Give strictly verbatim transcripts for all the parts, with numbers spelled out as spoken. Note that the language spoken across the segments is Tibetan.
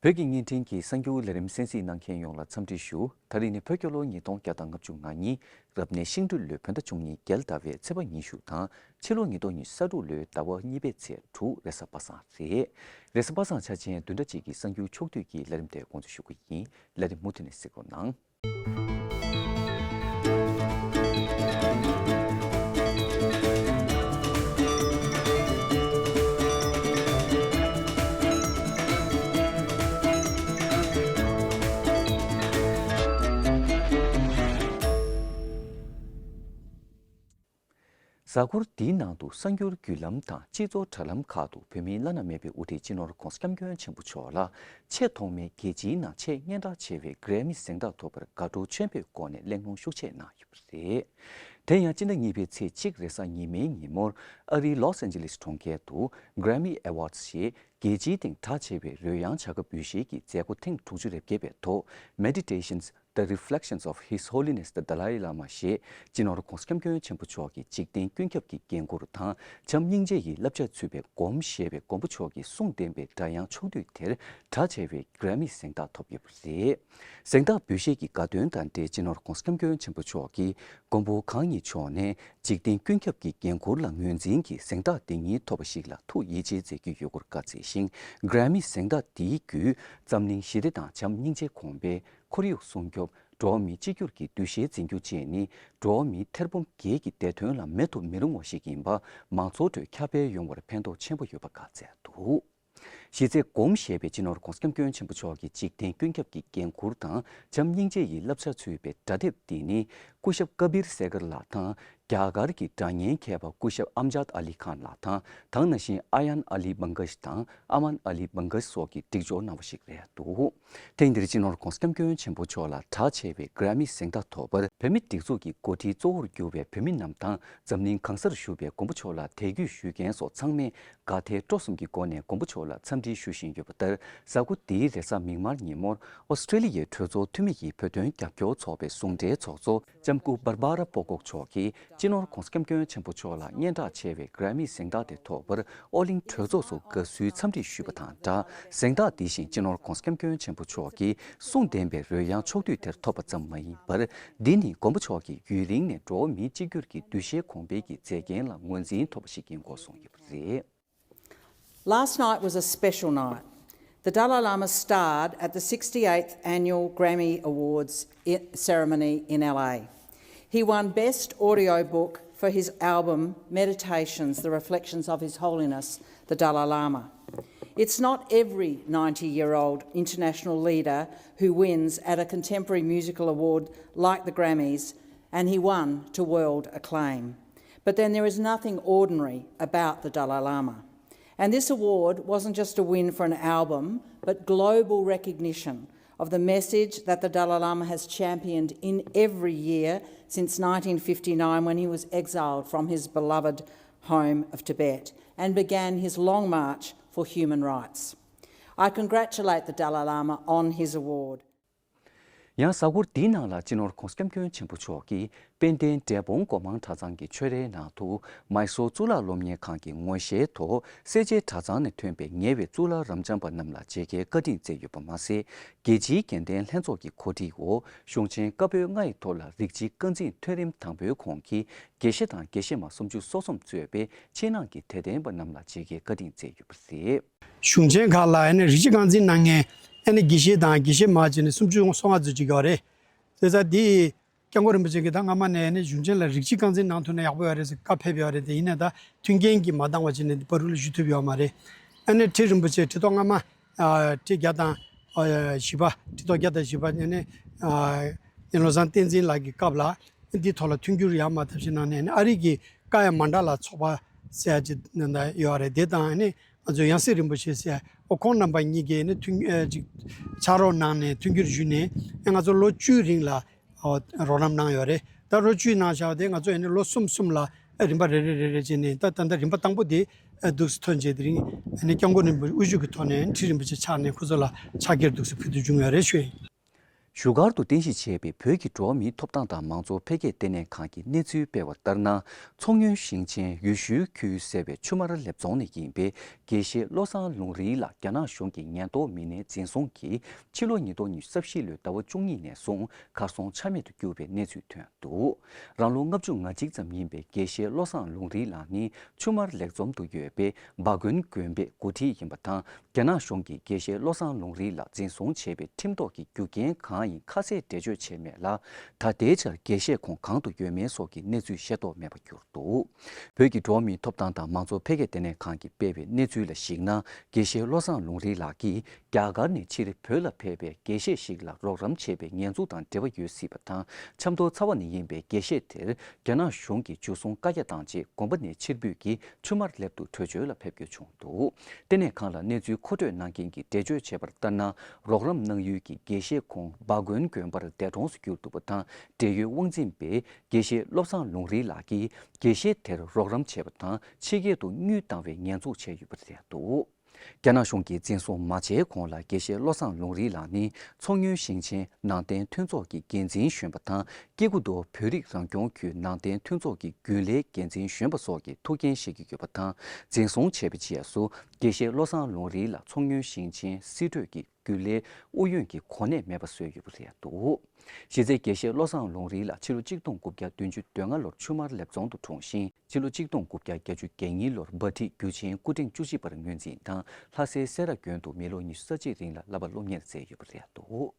བོད་ཀྱི་བརྙན་འཕྲིན་གྱི་གསར་འགྱུར་ལས་རིམ་གསན་གཟིགས་གནང་མཁན་ཡོངས་ལ་འཚམས་འདྲི་ཞུ། ད་རིང་ནི་བོད་རྒྱལ་ལོ་ཉིས་སྟོང་བརྒྱ་དང་ལྔ་བཅུ་ང་གཉིས། རབ་གནས་ཤིང་སྦྲུལ་ལོའི་བོད་ཟླ་བཅུ་གཉིས་རྒྱལ་ཟླ་བའི་ཚེས་པ་ཉི་ཤུ་དང་ཕྱི་ལོ་ཉིས་སྟོང་ཉི་ཤུ་རྩ་དྲུག་ལོའི་ཟླ་བ་གཉིས་པའི་ཚེས་དྲུག་རེས་གཟའ་པ་སངས་རེད། རེས་གཟའ་པ་སངས་འཆར་ཅན་བདུན་ཕྲག་གཅིག་གི་གསར་འགྱུར་ཕྱོགས་བསྡུས་ཀྱི་ལས་རིམ་དེ་དགོངས་ཚུལ་ཞུ་གི་ཡིན། ལས་རིམ་མུ་མཐུད་ནས་གཟིགས་རོགས་གནང་། གཟའ་འཁོར་འདིའི་ནང་དུ་གསར་འགྱུར་བརྒྱུད་ལམ་དང་སྤྱི་ཚོགས་དྲ་ལམ་ཁག་ཏུ་བོད་མིའི་བླ་ན་མེད་པའི་དབུ་ཁྲིད་སྤྱི་ནོར་༧གོང་ས་༧སྐྱབས་མགོན་ཆེན་པོ་མཆོག་ལ་ཆེས་ཐོག་མའི་རྒྱལ་སྤྱིའི་ནང་ཆེས་སྙན་གྲགས་ཆེ་བའི་གྷི་རེ་མི་གཟེངས་རྟགས་ཐོབ་པར་དགའ་སྤྲོ་ཆེན་པོའི་སྒོ་ནས་གླེང་སློང་ཤུགས་ཆེ་གནང་ཡོད་པ་རེད། དེ་ཡང་སྤྱི་ཟླ་གཉིས་པའི་ཚེས་གཅིག་རེས་གཟའ་ཉི་མའི་ཉིན་མོར་ཨ་རིའི་ལོས་ཨན་ཇི་ལིས་གྲོང་ཁྱེར་དུ་Grammy Awards ཞེས་རྒྱལ་སྤྱིའི་སྟེང་གྲགས་ཆེ་བའི་རོལ་དབྱངས་བྱ་དགའ་འབུལ་བཞེས་ཀྱི་མཛད་སྒོ་ཐེངས་དྲུག་ཅུ་རེ་བརྒྱད་པའི་ཐོག Meditations The Reflections of His Holiness the Dalai Lama ཞེས་སྤྱི་ནོར་༧གོང་ས་༧སྐྱབས་མགོན་ཆེན་པོ་མཆོག་གི་འཇིག་རྟེན་ཀུན་ཁྱབ་ཀྱི་འགན་ཁུར་དང་བྱམས་སྙིང་རྗེ་ཡི་བསླབ་བྱ་ཚུད་པའི་སྒོམ་ཞེས་པའི་མགོན་པོ་མཆོག་གི་གསུང་ལྡན་པའི་སྒྲ་དབྱངས་ཕྱོགས་བསྡུས་དེར་གྲགས་ཆེ་བའི་གྷི་རེ་མི་གཟེངས་རྟགས་ཐོབ་ཡོད་པ་རེད། གཟེངས་རྟགས་འབུལ་བཞེས་ཀྱི་དགའ་སྟོན་དང་འབྲེལ་སྤྱི་ནོར་༧གོང་ས་༧སྐྱབས་མགོན་ཆེན་པོ་མཆོག་གིས་མགོན་པོ་གང་ཉིད་མཆོག་ནས་འཇིག་རྟེན་ཀུན་ཁྱབ་ཀྱི་འགན་ཁུར་ལ་ངོས་འཛིན་གྱིས་གཟེངས་རྟགས་འདི་ཉིད་ཐོབ་པ་ཞིག་ལ་ཐུགས་ཡིད་ཆེས་མཛད་ཀྱི་ཡོད་སྐོར་བཀའ་སྩལ་ཞིང་། གྷི་རེ་མི་གཟེངས་རྟགས་འདིའི་བརྒྱུད་འཛམ་གླིང་ཞི་བདེ་དང་བྱམས་སྙིང་རྗེ་གོང་འཕེལ། ཁོར་ཡུག་སྲུང་སྐྱོབ། འགྲོ་བ་མིའི་གཅིག་གྱུར་གྱི་འདུ་ཤེས་འཛིན་རྒྱུ་བཅས་ནི་འགྲོ་བ་མིའི་ཐེར་འབུམ་བརྒྱད་ཀྱི་བདེ་དོན་ལ་མེད་དུ་མི་རུང་བ་ཞིག་ཡིན་པ་མང་ཚོགས་ཁྲོད་ཁྱབ་སྤེལ་ཡོང་བར་ཕན་ཐོགས་ཆེན་པོ་ཡོད་པ་བཀའ་སྩལ་འདུག་གཞི་རྩའི་སྒོམ་ཞེས་པའི་སྤྱི་ནོར་༧གོང་ས་༧སྐྱབས་མགོན་ཆེན་པོ་མཆོག་གི་འཇིག་རྟེན་ཀུན་ཁྱབ་ཀྱི་འགན་ཁུར་དང་བྱམས་སྙིང་རྗེ་ཡི་བསླབ་བྱ་ཚུད་པའི་སྒྲ་དེབ་འདི་ནི་སྐུ་ཞབས་ཀ་བིར་སེ་གར་ལགས་དང་། རྒྱ་གར་གྱི་སྒྲ་སྙན་མཁས་པ་སྐུ་ཞབས་ཨམ་ཇཱད་ཨ་ལི་ཁཱན་ལགས་དང་། དེ་ནང་བཞིན་ཨ་ཡན་ཨ་ལི་བང་ག་ཤི་དང་ཨ་མན་ཨ་ལི་བང་ག་ཤི་སོགས་ཀྱིས་སྒྲིག་སྦྱོར་གནང་བ་ཞིག་རེད་འདུག་ཐེངས་འདིར་སྤྱི་ནོར་༧གོང་ས་༧སྐྱབས་མགོན་ཆེན་པོ་མཆོག་ལ་གྲགས་ཆེ་བའི་གྷི་རེ་མི་གཟེངས་རྟགས་ཐོབ་པར་བོད་མིའི་སྒྲིག་འཛུགས་ཀྱི་འགོ་ཁྲིད་གཙོ་བོར་གྱུར་བའི་བོད་མི་རྣམས་དང་། འཛམ་གླིང་གང་སར་བཞུགས་པའི་མགོན་པོ་མཆོག་ལ་དད་གུས་ཞུ་མཁན་སོགས་ཚང་མས་དགའ་དད་སྤྲོ་གསུམ་གྱི་སྒོ་ནས་མགོན་པོ་མཆོག་ལ་འཚམས་འདྲི་ཞུ་བཞིན་ཡོད་པ་ལྟར། གཟའ་འཁོར་འདིའི་རེས་གཟའ་མིག་དམར་ཉིན་མོར་ཨོ་སི་ཀྲེ་ལི་ཡའི་གྲོས་ཚོགས་འཐུས་མི་ཡི་བོད་དོན་རྒྱབ་སྐྱོར་ཚོགས་པའི་ཟུང་འབྲེལ་ཚོགས་གཙོ་ལྕམ་སྐུ་བྷར་བྷ་ར་པོ་ཀོག་མཆོག་གིས། སྤྱི་ནོར་༧གོང་ས་༧སྐྱབས་མགོན་ཆེན་པོ་མཆོག་ལ་སྙན་གྲགས་ཆེ་བའི་གྷི་རེ་མི་གཟེངས་རྟགས་དེ་ཐོབ་པར་ཨོ་གླིང་གྲོས་ཚོགས་སུ་དགའ་བསུའི་འཚམས་འདྲི་ཞུས་པ་དང་སྦྲགས། གཟེངས་རྟགས་འདི་བཞིན་སྤྱི་ནོར་༧གོང་ས་༧སྐྱབས་མགོན་ཆེན་པོ་མཆོག་གི་གསུང་ལྡན་པའི་རོལ་དབྱངས་ཕྱོགས་བསྡུས་དེར་ཐོབ་པ་ཙམ་མ་ཡིན་པར། འདི་ནི་མགོན་པོ་མཆོག་གིས་ཡུན་རིང་ནས་འགྲོ་བ་མིའི་གཅིག་གྱུར་གྱི་འདུ་ཤེས་གོང་འཕེལ་གྱི་མཛད་འགན་ལ་ངོས་འཛིན་ཐོབ་པ་ཞིག་ཡིན་སྐོར་གསུངས་ཡོད་པ་རེད། Last night was a special night. The Dalai Lama starred at the sixty-eighth Annual Grammy Awards i- ceremony in L A. He won Best Audiobook for his album Meditations, The Reflections of His Holiness the Dalai Lama. It's not every ninety year old international leader who wins at a contemporary musical award like the Grammys, and he won to world acclaim. But then there is nothing ordinary about the Dalai Lama. And this award wasn't just a win for an album, but global recognition of the message that the Dalai Lama has championed in every year since nineteen fifty-nine, when he was exiled from his beloved home of Tibet and began his long march for human rights. I congratulate the Dalai Lama on his award. ཡང་གཟའ་འཁོར་འདིའི་ནང་ལ་སྤྱི་ནོར་༧གོང་ས་༧སྐྱབས་མགོན་ཆེན་པོ་མཆོག་གིས་དཔལ་ལྡན་འབྲས་སྤུངས་སྒོ་མང་གྲྭ་ཚང་གི་ཆོས་རའི་ནང་དུ་མའི་སོར་གཙུག་ལག་སློབ་གཉེར་ཁང་གི་ངོ་ཤེས་ཐོག་སེར་བྱེས་གྲྭ་ཚང་ནས་ཐོན་པའི་ཉེ་བའི་གཙུག་ལག་རབ་འབྱམས་པ་རྣམས་ལ་མཇལ་ཁའི་བཀའ་དྲིན་བསྩལ་ཡོད་པ་མ་ཟད། རྒྱལ་སྤྱིའི་དགེ་ལྡན་ལྷན་ཚོགས་ཀྱི་གོ་སྒྲིག་འོག་གཞུང་ཆེན་བཀའ་པོད་ལྔ་ཡི་ཐོག་ལ་རིགས་གཅིག་རྐང་འཛིན་ཐོན་རིམ་དང་པོའི་གོང་གི་དགེ་བཤེས་དང་དགེ་བཤེས་མ་སུམ་ཅུ་སོ་གསུམ་གཙོས་པའི་ཕྱི་ནང་གི་དད་ལྡན་པ་རྣམས་ལ་མཇལ་ཁའི་བཀའ་དྲིན་བསྩལ་ཡོད་པ་རེད། གཞུང་ཆེན་ཁག་ལ་ཨ་ནི་རིགས་གཅིག་རྐང་འཛིན་གནང་མཁན་ཨ་ནི་དགེ་བཤེས་དང་དགེ་བཤེས་མ་བྱས་ནས་སུམ་ཅུ་སོ་ལྔ་ཙམ་ཅིག་ཡོད་རེད། བྱས་ཙང་འདི་སྐྱབས་མགོན་རིན་པོ་ཆེ་གིས་ད་སྔ་མ་ནས་ཨ་ནི་གཞུང་ཆེན་ལ་རིགས་གཅིག་རྐང་འཛིན་གནང་ཐུབ་ན་ཡག་པོ་ཡོད་རེད་ཟེར་བཀའ་ཕེབས་ཡོད་རེད། དེ་ཡིན་ན་ད་མཐུན་རྐྱེན་གྱིས་མ་འདང་བ་བྱས་ནས་འདི་བར་དུ་ལ་ཞུ་ཐུབ་ཡོད་མ་རེད། ཨ་ནི་ཁྲི་རིན་པོ་ཆེ་ཁྲི་ཐོག་སྔ་མ་ཨ་ཁྲི་བརྒྱ་དང་ཨ་བཞི་པ་ཁྲི་ཐོག་བརྒྱ་དང་བཞི་པ་ཨ་ནི་ཨ་ཡང་བློ་བཟང་བསྟན་འཛིན་ལགས་ཀྱི་སྐབས་ལ་འདིའི་ཐོག་ལ་མཐུན་འགྱུར་ཡང་མ་ཐབས་ཤིག་གནང་ནས་ཨ་ནི་ཨ་རི་གི་ཀ་ཡ་མན་ཌ་ལ་ཚོགས་པ་ཟེར་ཡ་ཅིག་ནང་ད་ཡོད་རེད། དེ་དང་ཨ་ནི་ང་ཚོ་ཡང་སྲིད་རིན་པོ་ཆེ་ཟེར་ཨོ་ཁོང་རྣམ་པ་གཉིས་ཀྱིས་ནི་མཐུན་ཨ་ཅིག་ཕྱག་རོགས་གནང་ནས་མཐུན་འགྱུར་ཞུས་ནས་ཨ་ང་ཚོ་ལོ་བཅུའི་རིང་ལ་ཨོ་རོགས་རམ་གནང་ཡོད་རེད། ད་ལོ་བཅུའི་ནང་བཞག་པ་དེ་ང་ཚོ་ཨ་ནི་ལོ་གསུམ་གསུམ་ལ་ཨ་རིམ་པ་རེ་རེ་རེ་རེ་བྱས་ནས་ད་ད་ལྟ་རིམ་པ་དང་པོ་དེ་ཨ་འདུག་སེ་ཐོན་རྗེས་དེ་རིང་ཨ་ནི་སྐྱབས་མགོན་རིན་པོ་ཆེ་དབུ་བཞུགས་ཀྱི་ཐོག་ནས་ཁྲི་རིན་པོ་ཆེ་ཕྱག་ནས་ཁོ་ཚོ་ལ་ཕྱག་འཁྱེར་འདུག་སེ་ཕུལ་དུ་བྱུང་ཡོད་རེད་ཞུ་ཡིན། བཞུགས་སྒར་དུ་རྟེན་གཞི་བྱས་པའི་བོད་ཀྱི་འགྲོ་བ་མིའི་ཐོབ་ཐང་དང་མང་གཙོ་འཕེལ་རྒྱས་ལྟེ་གནས་ཁང་གི་གནས་ཚུལ་སྤེལ་བ་ལྟར་ན། མཚོ་སྔོན་ཞིང་ཆེན་ཡུལ་ཤུལ་ཁུལ་ཟེར་བའི་ཆུ་དམར་ལེབ་རྫོང་ནས་ཡིན་པའི་དགེ་བཤེས་བློ་བཟང་ལུང་རིགས་ལགས་རྒྱ་ནག་གཞུང་གི་ཉེན་རྟོག་མི་སྣའི་འཛིན་བཟུང་གིས་ཕྱི་ལོ་ཉིས་སྟོང་ཉི་ཤུ་རྩ་བཞི་ལོའི་ཟླ་བ་བཅུ་གཉིས་ནས་བཟུང་གར་སོང་ཆ་མེད་དུ་གྱུར་བའི་གནས་ཚུལ་ཐོན་འདུག་རང་ལོ་ལྔ་བཅུ་ང་གཅིག་ཙམ་ཡིན་པའི་དགེ་བཤེས་བློ་བཟང་ལུང་རིགས་ལགས་ནི་ཆུ་དམར་ལེབ་རྫོང་དུ་ཡོད་པའི་སྦ་དགོན་དགོན་པའི་འགོ་ཁྲིད་ཡིན་པ་དང་། རྒྱ་ནག་གཞུང་གིས་དགེ་བཤེས་བློ་བཟང་ལུང་རིགས་ལགས་འཛིན་བཟུང་བྱས་པའི་ཁྲིམས་ཐོག་གི་རྒྱུ་རྐྱེན་གང་ཡིན་ཁ་གསལ་འགྲེལ་བརྗོད་བྱས་མེད་ལ། ད་ལྟའི་ཆར་དགེ་བཤེས་ཁོང་གང་དུ་ཡོད་མེད་སོགས་ཀྱི་གནས་ཚུལ་ཤེས་རྟོགས་མེད་པར་གྱུར་འདུག་བོད་ཀྱི་འགྲོ་བ་མིའི་ཐོབ་ཐང་དང་མང་གཙོ་འཕེལ་རྒྱས་ལྟེ་གནས་ཁང་གིས་སྤེལ་བའི་གནས་ཚུལ་ལ་གཞིགས་ན། དགེ་བཤེས་བློ་བཟང་ལུང་རིགས་ལགས་ཀྱིས་རྒྱ་གར་ནས་ཕྱིར་བོད་ལ་ཕེབས་པའི་དགེ་བཤེས་ཤིག་ལ་རོགས་རམ་བྱས་པའི་ཉེས་འཛུགས་དང་འབྲེལ་བ་ཡོད་སྲིད་པ་དང་། ཆབ་མདོ་ཚ་བ་ནས་ཡིན་པའི་དགེ་བཤེས་དེར་རྒྱ་ནག་གཞུང་གིས་འཇུ་བཟུང་བཀའ་རྒྱ་བཏང་རྗེས་དགོན་པ་ནས་ཕྱིར་འབུད་ཀྱིས་ཆུ་དམར་ལེབ་ཏུ་བྲོས་བྱོལ་ལ་ཕེབས་དགོས་བྱུང་འདུག་ལྟེ་གནས་ཁང་ལ་གནས་ཚུལ་མཁོ་སྤྲོད་གནང་མཁན་གྱིས་འགྲེལ་བརྗོད་བྱས་པར་ལྟར་ན། རོགས་རམ་གནང་ཡུལ་གྱི་དགེ་བཤེས་ཁོང་སྦ་དགོན་དགོན་པར་འདས་གྲོངས་སུ་གྱུར་འདུག་པ་དང་། འབྲེལ་ཡོད་དབང་འཛིན་པས་དགེ་བཤེས་བློ་བཟང་ལུང་རིགས་ལགས་ཀྱིས་དགེ་བཤེས་དེར་རོགས་རམ་བྱས་པ་དང་། ཕྱི་རྒྱལ་དུ་དངུལ་བཏང་བའི་ཉེས་འཛུགས་བྱས་ཡོད་པ་རེད་འདུག་རྒྱ་ནག་གཞུང་གིས་འཛིན་བཟུང་མ་བྱས་གོང་ལ། དགེ་བཤེས་བློ་བཟང་ལུང་རིགས་ལགས་ནི་མཚོ་སྔོན་ཞིང་ཆེན་ནང་བསྟན་མཐུན་ཚོགས་ཀྱི་འགན་འཛིན་གཞོན་པ་དང་། སྐྱེ་རྒུ་མདོ་བོད་རིགས་རང་སྐྱོང་ཁུལ་ནང་བསྟན་མཐུན་ཚོགས་ཀྱི་རྒྱུན་ལས་འགན་འཛིན་གཞོན་པ་སོགས་ཀྱི་ཐུགས་འགན་བཞེས་ཀྱི་ཡོད་པ་དང་། འཛིན་བཟུང་བྱས་པའི་རྗེས་སུ། དགེ་བཤེས་བློ་བཟང་ལུང་རིགས་ལགས་མཚོ་སྔོན་ཞིང་ཆེན་སྲིད་གྲོས་ཀྱི་རྒྱུན་ལས་ཨུ་ཡོན་གྱི་གོ་གནས་མེད་པ་བཟོས་ཡོད་པ་རེད་འདུག་གཞི་རྩའི་དགེ་བཤེས་བློ་བཟང་ལུང་རིགས་ལགས་ཕྱི་ལོ་གཅིག་སྟོང་དགུ་བརྒྱ་བདུན་ཅུ་དོན་ལྔ་ལོར་ཆུ་དམར་ལེབ་རྫོང་དུ་འཁྲུངས་ཤིང་། ཕྱི་ལོ་གཅིག་སྟོང་དགུ་བརྒྱ་བརྒྱད་ཅུ་གྱ་གཉིས་ལོར་འབའ་ཁྲི་རྒྱུ་ཆེན་སྐུ་ཕྲེང་བཅུ་བཞི་པར་ངོས་འཛིན་དང་། ལྷ་སའི་སེ་ར་དགོན་དུ་མི་ལོ་ཉི་ཤུ་རྩ་གཅིག་རིང་ལ་བསླབ་པ་སློབ་གཉེར་མཛད་ཡོད་པ་རེད་འདུག་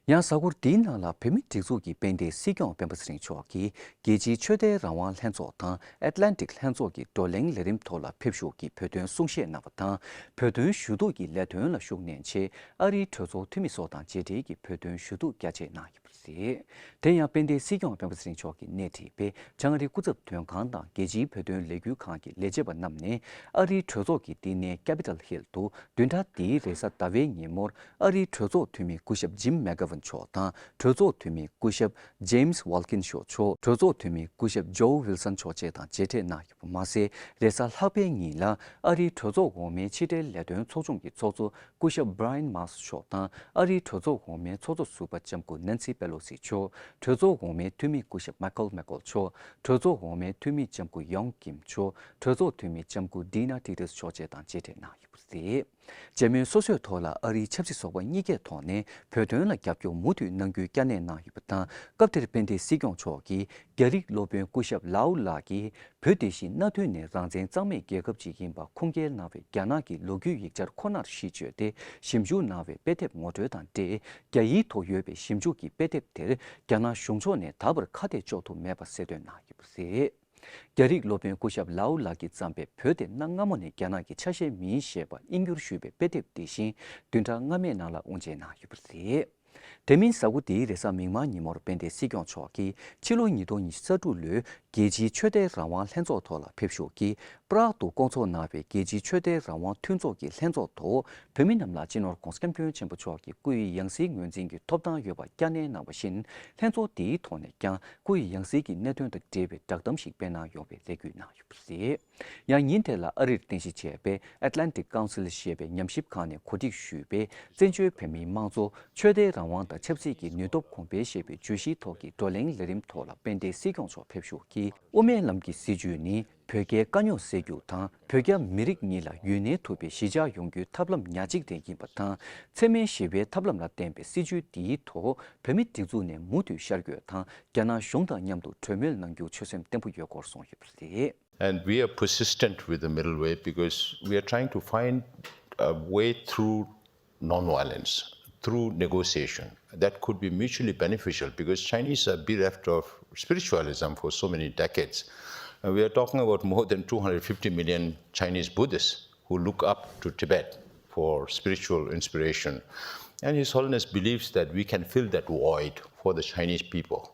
ཡང་གཟའ་འཁོར་འདིའི་ནང་ལ་བོད་མིའི་སྒྲིག་འཛུགས་ཀྱི་དཔལ་ལྡན་སྲིད་སྐྱོང་སྤེན་པ་ཚེ་རིང་མཆོག་གིས་རྒྱལ་སྤྱིའི་ཆོས་དད་རང་དབང་ལྷན་ཚོགས་དང་ཨེཊ་ལན་ཊིག་ལྷན་ཚོགས་ཀྱི་བགྲོ་གླེང་ལས་རིམ་ཐོག་ལ་ཕེབས་ཞུགས་ཀྱིས་བོད་དོན་གསུང་བཤད་གནང་བ་དང་། བོད་དོན་ཞུ་གཏུག་གི་ལས་དོན་ལ་ཤུགས་བསྣན་ཆེད་ཨ་རིའི་གྲོས་ཚོགས་འཐུས་མི་སོགས་དང་མཇལ་འཕྲད་ཀྱིས་བོད་དོན་ཞུ་གཏུག་རྒྱ་ཆེ་གནང་ཡོད་པ་རེད། དེ་ཡང་དཔལ་ལྡན་སྲིད་སྐྱོང་སྤེན་པ་ཚེ་རིང་མཆོག་གིས་སྣེ་ཁྲིད་པའི་བྱང་ཨ་རིའི་སྐུ་ཚབ་དོན་ཁང་དང་རྒྱལ་སྤྱིའི་བོད་དོན་ལས་འགུལ་ཁང་གི་ལས་བྱེད་པ་རྣམས་ནས་ཨ་རིའི་གྲོས་ཚོགས་ཀྱི་བསྟི་གནས་Capitol Hill དུ་བདུན་ཕྲག་འདིའི་རེས་གཟའ་ཟླ་བའི་ཉིན་མོར་ཨ་རིའི་གྲོས་ཚོགས་འཐུས་མི་སྐུ་ཞབས་Jim McGovern མཆོག་དང་། གྲོས་ཚོགས་འཐུས་མི་སྐུ་ཞབས་James Wolkin མཆོག་མཆོག་གྲོས་ཚོགས་འཐུས་མི་སྐུ་ཞབས་Joe Wilson མཆོག་བཅས་དང་མཇལ་འཕྲད་གནང་ཡོད་པ་མ་ཟད། རེས་གཟའ་ལྷག་པའི་ཉིན་ལ་ཨ་རིའི་གྲོས་ཚོགས་འོག་མའི་ཕྱི་འབྲེལ་ལས་དོན་ཚོགས་ཆུང་གི་ཚོགས་གཙོ་སྐུ་ཞབས་Brian Mast མཆོག་དང་། ཨ་རིའི་གྲོས་ཚོགས་འོག་མའི་ཚོགས་གཙོ་ཟུར་པ་ལྕམ་སྐུ་Nancy Pelosi མཆོག་གྲོས་ཚོགས་འོག་མའི་འཐུས་མི་སྐུ་ཞབས་Michael McCaul མཆོག་གྲོས་ཚོགས་འོག་མའི་འཐུས་མི་ལྕམ་སྐུ་Young Kim མཆོག་གྲོས་ཚོགས་འཐུས་མི་ལྕམ་སྐུ་Dina Titus མཆོག་བཅས་དང་མཇལ་འཕྲད་གནང་ཡོད་པ་རེད། མཇལ་མོལ་སོ་སོའི་ཐོག་ལ་ཨ་རིའི་ཆབ་སྲིད་ཚོགས་པ་གཉིས་ཀའི་ཐོག་ནས་བོད་དོན་ལ་རྒྱབ་སྐྱོར་མུ་མཐུད་གནང་རྒྱུའི་བསྐྱར་ནན་གནང་ཡོད་པ་དང་། སྐབས་དེར་དཔལ་ལྡན་སྲིད་སྐྱོང་མཆོག་གིས་རྒྱ་རིགས་སློབ་དཔོན་སྐུ་ཞབས་ལའོ་ལགས་ཀྱིས། བོད་དེ་བཞིན་མནའ་མཐུན་ནས་རང་བཙན་གཙང་མའི་རྒྱལ་ཁབ་ཅིག་ཡིན་པ་ཁུངས་སྐྱེལ་གནང་བའི་རྒྱ་ནག་གི་ལོ་རྒྱུས་ཡིག་ཆར་ཁོ་ནར་གཞི་བཅོལ་ཏེ་ཞིབ་འཇུག་གནང་བའི་དཔེ་དེབ་ངོ་སྤྲོད་དང་འབྲེལ། རྒྱ་ཡིག་ཐོག་ཡོད་པའི་ཞིབ་འཇུག་གི་དཔེ་དེབ་དེར་རྒྱ་ནག་གཞུང་ཕྱོགས་ནས་ད་བར་ཁ་གཏད་གཅོག་ཐུབ་མེད་པ་གསལ་སྟོན་གནང་ཡོད་པ་རེད། རྒྱ་རིགས་སློབ་དཔོན་སྐུ་ཞབས་ལའོ་ལགས་ཀྱིས་བརྩམས་པའི་བོད་དེ་གནའ་སྔ་མོ་ནས་རྒྱ་ནག་གི་ཆ་ཤས་མིན་ཞེས་པ་དབྱིན་བསྒྱུར་ཞུས་པའི་དཔེ་དེབ་དེ་བཞིན་བདུན་ཕྲག་སྔ་མའི་ནང་ལ་དབུ་འབྱེད་གནང་ཡོད་པ་རེད། དེ་མིན་གཟའ་འཁོར་འདིའི་རེས་གཟའ་མིག་དམར་ཉིན་མོར་དཔལ་ལྡན་སྲིད་སྐྱོང་མཆོག་གིས་ཕྱི་ལོ་ཉིས་སྟོང་ཉི་ཤུ་རྩ་དྲུག་ལོའི་རྒྱལ་སྤྱིའི་ཆོས་དད་རང་དབང་ལྷན་ཚོགས་ཐོག་ལ་ཕེབས་ཞུགས་ཀྱིས། པྲག་ཏུ་བསྐོང་ཚོགས་གནང་བའི་རྒྱལ་སྤྱིའི་ཆོས་དད་རང་དབང་མཐུན་ཚོགས་ཀྱི་ལྷན་ཚོགས་ཐོག་བོད་མི་རྣམས་ལ་སྤྱི་ནོར་༧གོང་ས་༧སྐྱབས་མགོན་ཆེན་པོ་མཆོག་གི་སྐུའི་ཡང་སྲིད་ངོས་འཛིན་གྱི་ཐོབ་ཐང་ཡོད་པ་བསྐྱར་ནན་གནང་བ་བཞིན། ལྷན་ཚོགས་འདིའི་ཐོག་ནས་ཀྱང་སྐུའི་ཡང་སྲིད་ཀྱི་གནད་དོན་དང་འབྲེལ་བའི་བསྒྲགས་གཏམ་ཞིག་སྤེལ་གནང་ཡོང་བའི་ལས་འགུལ་གནང་ཡོད་པ་རེད། ཡང་ཉིན་དེ་ལ་ཨ་རིར་རྟེན་གཞི་བྱས་པའི་Atlantic Council ཞེས་པའི་ཉམས་ཞིབ་ཁང་ནས་གོ་སྒྲིག་ཞུས་པའི་བཙན་བྱོལ་བོད་མིའི་དམངས་གཙོ། ཆོས་དད་རང་དབང་དང་ཆབ་སྲིད་ཀྱི་ནུས་སྟོབས་གོང་འཕེལ་ཞེས་པའི་བརྗོད་གཞིའི་ཐོག་གི་བགྲོ་གླེང་ལས་རིམ་ཐོག་ལ་དཔལ་ལྡན་སྲིད་སྐྱོང་མཆོག་ཕེབས་ཞུགས་ཀྱིས། དབུ་མའི་ལམ་གྱི་སྲིད་བྱུས་ནི་བོད་རྒྱའི་དཀའ་རྙོག་སེལ་རྒྱུ་དང་། བོད་རྒྱ་མི་རིགས་གཉིས་ལ་ཡུན་གནས་ཐུབ་པའི་གཞིས་ཆགས་ཡོང་རྒྱུའི་ཐབས་ལམ་ཉག་གཅིག་དེ་ཡིན་པ་དང་། འཚེ་མེད་ཞི་བའི་ཐབས་ལམ་ལ་བརྟེན་པའི་སྲིད་བྱུས་འདིའི་ཐོག་བོད་མིའི་སྒྲིག་འཛུགས་ནས་མུ་མཐུད་ཤར་བསྐྱོད་དང་། རྒྱ་ནག་གཞུང་དང་མཉམ་དུ་གྲོས་མོལ་གནང་རྒྱུ་ཆོད་སེམས་བརྟན་པོ་ཡོད་སྐོར་གསུངས་ཡོད་པ་རེད། And we are persistent with the middle way because we are trying to find a way through non-violence, through negotiation. That could be mutually beneficial because Chinese are bereft of spiritualism for so many decades. And we are talking about more than two hundred fifty million Chinese Buddhists who look up to Tibet for spiritual inspiration. And His Holiness believes that we can fill that void for the Chinese people.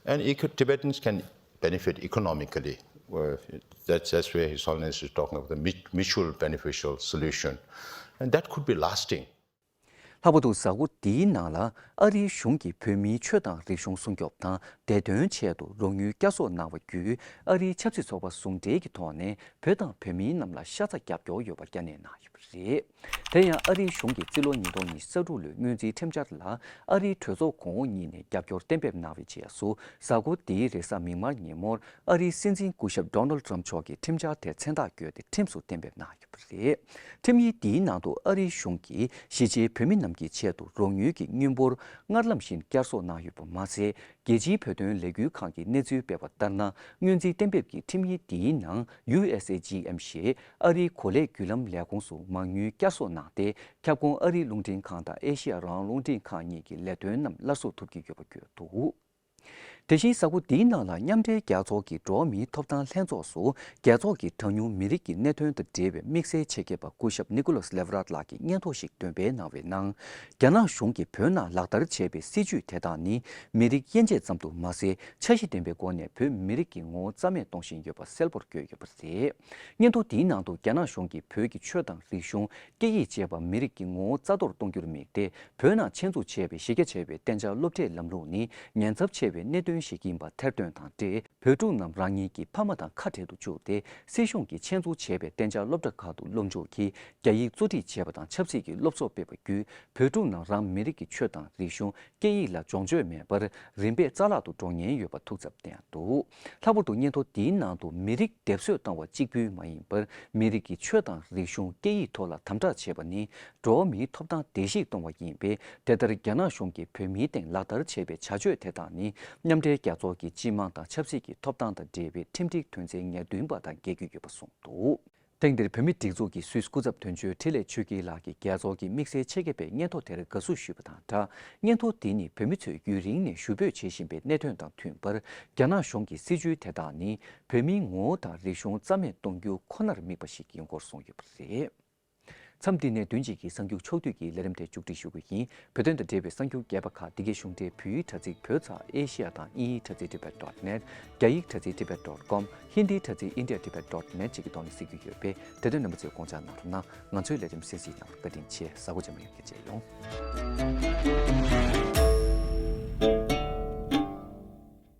And eco- Tibetans can benefit economically. Uh, that's, that's where His Holiness is talking about the mut- mutual beneficial solution. And that could be lasting. ལྷག་པར་དུ་གཟའ་འཁོར་འདིའི་ནང་ལ་ཨ་རིའི་གཞུང་གིས་བོད་མིའི་ཆོས་དང་རིག་གཞུང་སྲུང་སྐྱོབ་དང་ བདེ་དོན་ཆེད་དུ་རོགས་དངུལ་བསྐྱར་གསོ་གནང་བ་བརྒྱུད། ཨ་རིའི་ཆབ་སྲིད་ཚོགས་པ་ཟུང་འབྲེལ་གྱི་ཐོག་ནས་བོད་དང་བོད་མིའི་རྣམས་ལ་ཤ་ཚ་རྒྱབ་སྐྱོར་ཡོད་པ་བསྐྱར་ནན་གནང་ཡོད་པ་རེད། དེ་ཡང་ཨ་རིའི་གཞུང་གིས་རྩིས་ལོ་ཉིས་སྟོང་ཉི་ཤུ་རྩ་དྲུག་ལོའི་སྔོན་རྩིས་ཁྲིམས་འཆར་ལ་ཨ་རིའི་གྲོས་ཚོགས་གོང་འོག་གཉིས་ནས་རྒྱབ་སྐྱོར་གཏན་འབེབས་གནང་བའི་རྗེས་སུ། གཟའ་འཁོར་འདིའི་རེས་གཟའ་མིག་དམར་ཉིན་མོར་ཨ་རིའི་སྲིད་འཛིན་སྐུ་ཞབས་Donald Trump་མཆོག་གིས་ཁྲིམས་འཆར་དེ་མཚན་རྟགས་བཀོད་དེ་ཁྲིམས་སུ་གཏན་འབེབས་གནང་ཡོད་པ་རེད། ཁྲིམས་ཡིག་འདིའི་ནང་དུ་ཨ་རིའི་གཞུང་གིས་གཞིས་བྱེས་བོད་མི་རྣམས་ཀྱི་ཆེད་དུ་རོགས་དངུལ་གྱི་དངུལ་འབོར་སྔར་ལམ་བཞིན་བསྐྱར་གསོ་གནང་ཡོད་པ་མ་ཟད། རྒྱལ་སྤྱིའི་བོད་དོན་ལས་འགུལ་ཁང་གིས་གནས་ཚུལ་སྤེལ་བ་ལྟར་ན། སྔོན་རྩིས་གཏན་འབེབས་ཀྱི་ཁྲིམས་ཡིག་འདིའི་ནང་ཡུ་ཨེས་ཨེ་ཇི་ཨེམ་ཞེས་ཨ་རིའི་གོ་ལའི་བརྒྱུད་ལམ་ལས་ཁུངས་སུ་མ་དངུལ་བསྐྱར་གསོ་གནང་སྟེ། ཁྱབ་ཁོངས་ཨ་རིའི་རླུང་འཕྲིན་ཁང་དང་ཨེ་ཤེ་ཡ་རང་དབང་རླུང་འཕྲིན་ཁང་གཉིས་ཀྱི་ལས་དོན་རྣམས་སླར་གསོ་ཐུབ་ཀྱི་ཡོད་པ་བཀོད་འདུག། དེ་བཞིན་གཟའ་འཁོར་འདིའི་ནང་ལ་མཉམ་འབྲེལ་རྒྱལ་ཚོགས་ཀྱི་འགྲོ་བ་མིའི་ཐོབ་ཐང་ལྷན་ཚོགས་སུ། རྒྱལ་ཚོགས་ཀྱི་གྲངས་ཉུང་མི་རིགས་ཀྱི་གནད་དོན་དང་འབྲེལ་བའི་དམིགས་བསལ་ཆེད་མཁས་པ་སྐུ་ཞབས་Nicholas Levrat་ལགས་ཀྱིས་སྙན་ཐོ་ཞིག་འདོན་སྤེལ་གནང་བའི་ནང་། རྒྱ་ནག་གཞུང་གིས་བོད་ནང་ལག་བསྟར་བྱས་པའི་སྲིད་བྱུས་དེ་དག་ནི། མི་རིགས་དབྱེ་འབྱེད་ཙམ་དུ་མ་ཟད། འཆར་གཞི་ལྡན་པའི་སྒོ་ནས་བོད་མི་རིགས་ཀྱི་ངོ་བོ་རྩ་མེད་གཏོང་བཞིན་ཡོད་པ་གསལ་པོར་བཀོད་ཡོད་པ་རེད། སྙན་ཐོ་འདིའི་ནང་དུ། རྒྱ་ནག་གཞུང་གིས་བོད་ཀྱི་ཆོས་དང་རིག་གཞུང་། སྐད་ཡིག་བཅས་པ་མི་རིགས་ཀྱི་ངོ་བོ་རྩ་གཏོར་གཏོང་རྒྱུར་དམིགས་ཏེ། བོད་ནང་ཆེད་འཛུགས་བྱས་པའི་གཞི་རྒྱ་ཆེ་བའི་གཏན་འཇགས་སློབ་གྲྭའི་ལམ་ལུགས་ནི་ཉེན་ཚབས་ཆེ་བའི་གནད་དོན་ཞིག་ཡིན་པ་ཐེར་འདོན་དང་འབྲེལ། བོད་ཕྲུག་རྣམས་རང་ཉིད་ཀྱི་ཕ་མ་དང་ཁ་བྲལ་དུ་བཅུག་སྟེ། སྲིད་གཞུང་གིས་ཆེད་འཛུགས་བྱས་པའི་གཏན་འཇགས་སློབ་གྲྭ་ཁག་ཏུ་སློབ་འཇུག་གིས་རྒྱ་ཡིག་གཙོ་ཁྲིད་བྱས་པ་དང་། ཆབ་སྲིད་ཀྱི་སློབ་གསོ་སྤེལ་བ་བརྒྱུད། བོད་ཕྲུག་རྣམས་རང་མི་རིགས་ཀྱི་ཆོས་དང་རིག་གཞུང་། སྐད་ཡིག་ལ་སྦྱོང་སྤྱོད་མེད་པར། རིམ་པས་རྩ་བརླག་ཏུ་འགྲོ་ཉེན་ཡོད་པ་ཐུགས་འཚབ་བསྟན་འདུག། ལྷག་པར་དུ་སྙན་ཐོ་འདིའི་ནང་དུ། མི་རིགས་སྡེབ་གསོད་བཏང་བ་གཅིག་པུའི་མ་ཡིན་པར། མི་རིགས་ཀྱི་ཆོས་དང་རིག་གཞུང་། སྐད་ཡིག་ཐོག་ལ་དམ་དྲག་བྱས་པ་ནི། འགྲོ་བ་མིའི་ཐོབ་ཐང་བརྡལ་བཤིག་གཏོང་བ་ཡིན་པས། དེ་ལྟར་རྒྱ་ནག་གཞུང་གིས་བོད་མིའི་སྟེང་ལག་བསྟར་བྱས་པའི་བྱ་སྤྱོད་དེ་དག་ནི། མཉམ་འབྲེལ་རྒྱལ་ཚོགས་ཀྱི་སྤྱི་དམངས་དང་ཆབ་སྲིད་ཀྱི་ཐོབ་ཐང་དང་འབྲེལ་བའི་ཁྲིམས་སྒྲིག་དོན་ཚན་ཉེར་བདུན་པ་དང་འགལ་རྒྱུ་ཡོད་པ་གསུངས་འདུག། ཐེངས་འདིར་བོད་མིའི་སྒྲིག་འཛུགས་ཀྱི་སུད་སི་སྐུ་ཚབ་དོན་གཅོད་འཕྲིན་ལས་ཆོས་སྐྱིད་ལགས་ཀྱིས་རྒྱལ་ཚོགས་ཀྱི་དམིགས་བསལ་ཆེད་མཁས་པའི་སྙན་ཐོ་དེར་དགའ་བསུ་ཞུས་པ་དང་སྦྲགས། སྙན་ཐོ་འདི་ནི་བོད་མི་ཚོས་ཡུན་རིང་ནས་ཞུ་འབོད་བྱེད་བཞིན་པའི་གནད་དོན་དང་མཐུན་པར། རྒྱ་ནག་གཞུང་གི་སྲིད་བྱུས་དེ་དག་ནི། བོད་མིའི་ངོ་བོ་དང་རིག་གཞུང་རྩ་མེད་གཏོང་རྒྱུ་ཁོ་ནར་དམིགས་པ་ཞིག་ཡིན་སྐོར་གསུངས་ཡོད་པ་རེད། མཚམས་འདི་ནས་བདུན་གཅིག་གི་གསར་འགྱུར་ཕྱོགས་བསྡུས་ཀྱི་ལས་རིམ་དེ་མཇུག་སྒྲིལ་ཞུ་གི་ཡིན། བོད་དོན་དང་འབྲེལ་བའི་གསར་འགྱུར་རྒྱས་པ་ཁག་འདི་གའི་གཞུང་འབྲེལ་བོད་ཡིག་དྲ་ཚིགས་བོད་ཚགས་ཨེ་ཤེ་ཡ་དང་དབྱིན་ཡིག་དྲ་ཚིགས་tibet dot net། རྒྱ་ཡིག་དྲ་ཚིགས་tibet dot com། ཧིན་དིའི་དྲ་ཚིགས་tibet dot dot net་བཅས་ཀྱི་ཐོག་ནས་གཟིགས་རྒྱུ་ཡོད་པས། དེ་དོན་རྣམ་པ་ཚོས་དགོངས་འཇགས་གནང་རོགས་གནང་། ང་ཚོའི་ལས་རིམ་གསན་གཟིགས་གནང་བར་བཀའ་དྲིན་ཆེ། གཟའ་འཁོར་འཇམ་པོ་ཡོང་བའི་བཀའ་བྱེད་ཡོང་།